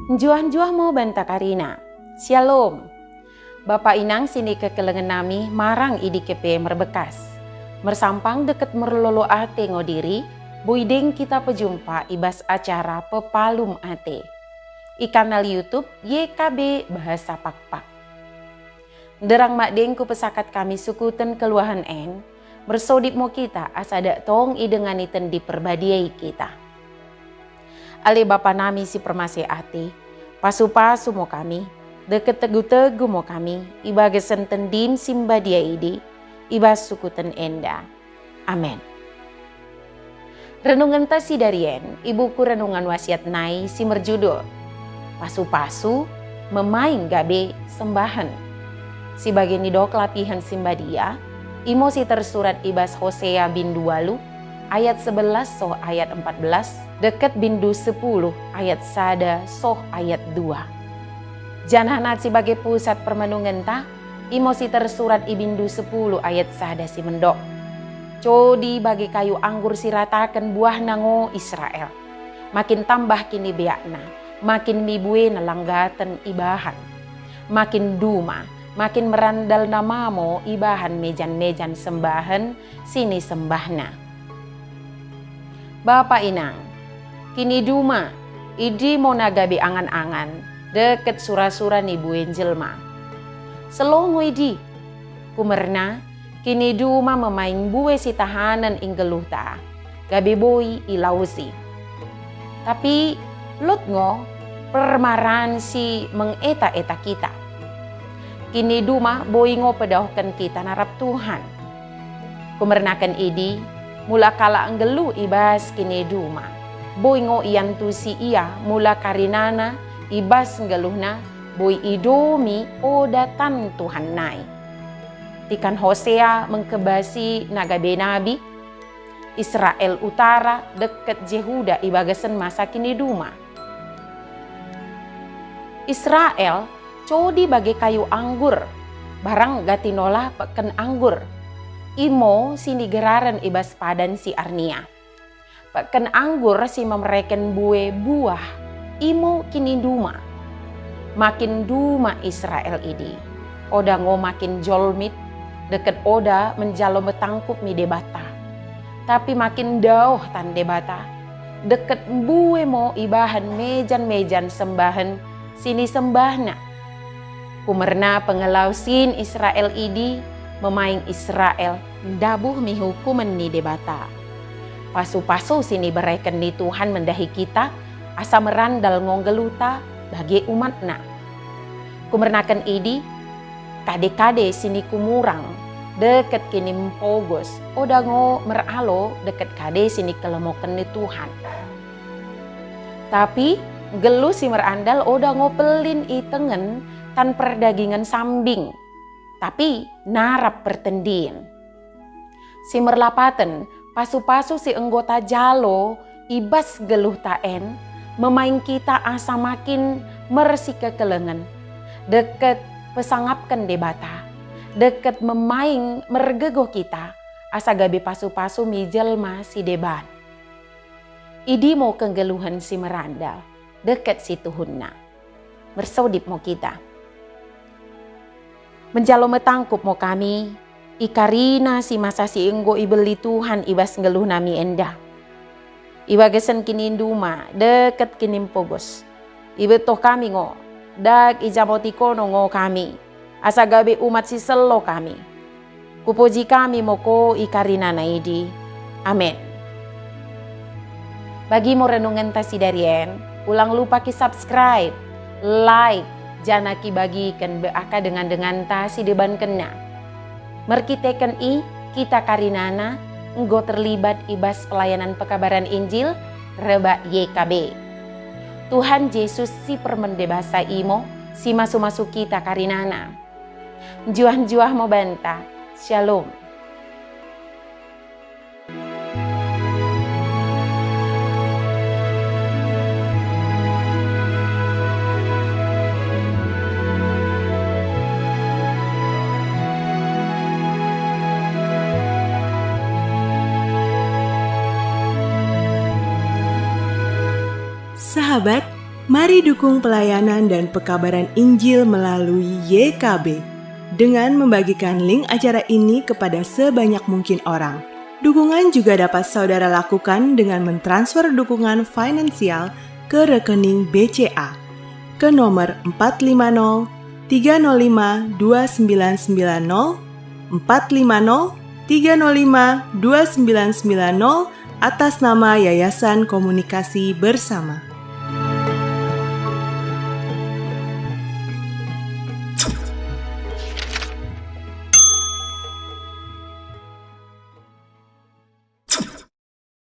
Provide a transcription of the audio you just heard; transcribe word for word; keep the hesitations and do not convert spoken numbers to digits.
Njuah-njuah mo banta karina. Syalom. Bapa inang sinikekelengen nami marang i dike pe merbekkas. Mersampang dekket merlolo ate ngo diri, boi deng kita pejumpa i bas acara Pepalum Ate i kanal YouTube Y K B Bahasa Pakpak. Nderrang madeng kupesakat kami sukuten kelluahen en, mersodip mo kita asa dak tong idengani Tendi Perbadia i kita. Ale Bapa nami sipermaseh ate, pasu-pasu mo kami, dekket tegu-tegu mo kami, i bagasen Tendim simbadia idi, i bas sukuten enda. Amen. Renungenta sidarien i buku Renungan Wasiat nai simerjudul Pasu-pasu memaing gabe sembahen. Sibage nidok lapihen simbadia, imo sitersurat i bas Hosea bindu walu ayat sebelas soh ayat empat belas, dekket bindu sepuluh ayat sada soh ayat dua. Janah nas sibage pusat permenungenta, imo sitersurat i bindu sepuluh ayat sada simendok, "Codi bage kayu anggur sirataken buahna ngo Israel. Makin tambah kinibeakna, makin mi buena langgaten ibahan. Makin duma, makin merandalna ma mo ibahan mejan-mejan sembahen sinisembahna." Bapa inang, kiniduma, idi mo na gabe angan-angan, dekket sura-sura ni bue jelma. Selloh ngo idi. Kumerna, kiniduma memaing bue sitahanen i nggelluhta, gabe boi ilausi. Tapi lot ngo permaran si mengeta-eta kita. Kiniduma boi ngo pedaohken kita narap Tuhan. Kumernaken idi, mula kalak nggelluh i bas kiniduma, boi ngo iantusi ia mula karinana i bas nggelluhna boi idomi oda tan Tuhan nai. Tikan Hosea mengkebasi na gabe nabi, Israel Utara dekket Jehuda i bagasen masa kiniduma. Israel codi bage kayu anggur, barang gati nola pekken anggur, imo sinigeraren i bas padan si arnia. Pekken anggur si memereken bue buah, imo kiniduma. Makin duma Israel idi, oda ngo makin jolmit, dekket oda menjalo metangkup mi Debata. Tapi makin daoh tan Debata, dekket mbue mo ibahan mejan-mejan sembahen sinisembahna. Kumerna pengelausin Israel idi memaing Israel ndabuh mi hukumen ni Debata. Pasu-pasu siniberreken ni Tuhan mendahi kita asa merandal ngo nggelluhta bage umatna. Kumernaken idi, kade-kade sinikumurang dekket kinimpogos oda ngo meralo dekket kade sinikelemoken ni Tuhan. Tapi nggelluh simerandal oda ngo pellin itengen tan perdagingen sambing, tapi narap pertendin. Simerlapaten, pasu-pasu si enggo tajalo i bas nggelluhta en memaing kita asa makin mersikekelengen, dekket pesangapken Debata, dekket memaing mergegoh kita asa gabe pasu-pasu mi jelma sideban. Idi mo kenggelluhen simerandal dekket situhunna. Mersodip mo kita. Menjalo metangkup mo kami i karina si masa si enggo ibelli Tuhan i bas nggelluh nami enda. I bagasen kiniduma dekket kinimpogos, ibettoh kami ngo, dak ijamoti kono ngo kami, asa gabe umat si selloh kami. Kupoji kami mo ko i karinana idi. Amen. Bagi mo renungenta sidarien, ulang lupa ki-subscribe, like, janah kibagiken bak dengan-denganta sidebankenna. Merkiteken i, kita karinana enggo terlibat i bas pelayanan pekabaran Injil rebbak Y K B. Tuhan Jesus sipermende basa imo simasu-masu kita karinana. Njuah-njuah mo banta. Syalom. Sahabat, mari dukung pelayanan dan pekabaran Injil melalui Y K B dengan membagikan link acara ini kepada sebanyak mungkin orang. Dukungan juga dapat saudara lakukan dengan mentransfer dukungan finansial ke rekening B C A ke nomor empat lima nol tiga nol lima dua sembilan sembilan nol, empat lima nol tiga nol lima dua sembilan sembilan nol, atas nama Yayasan Komunikasi Bersama.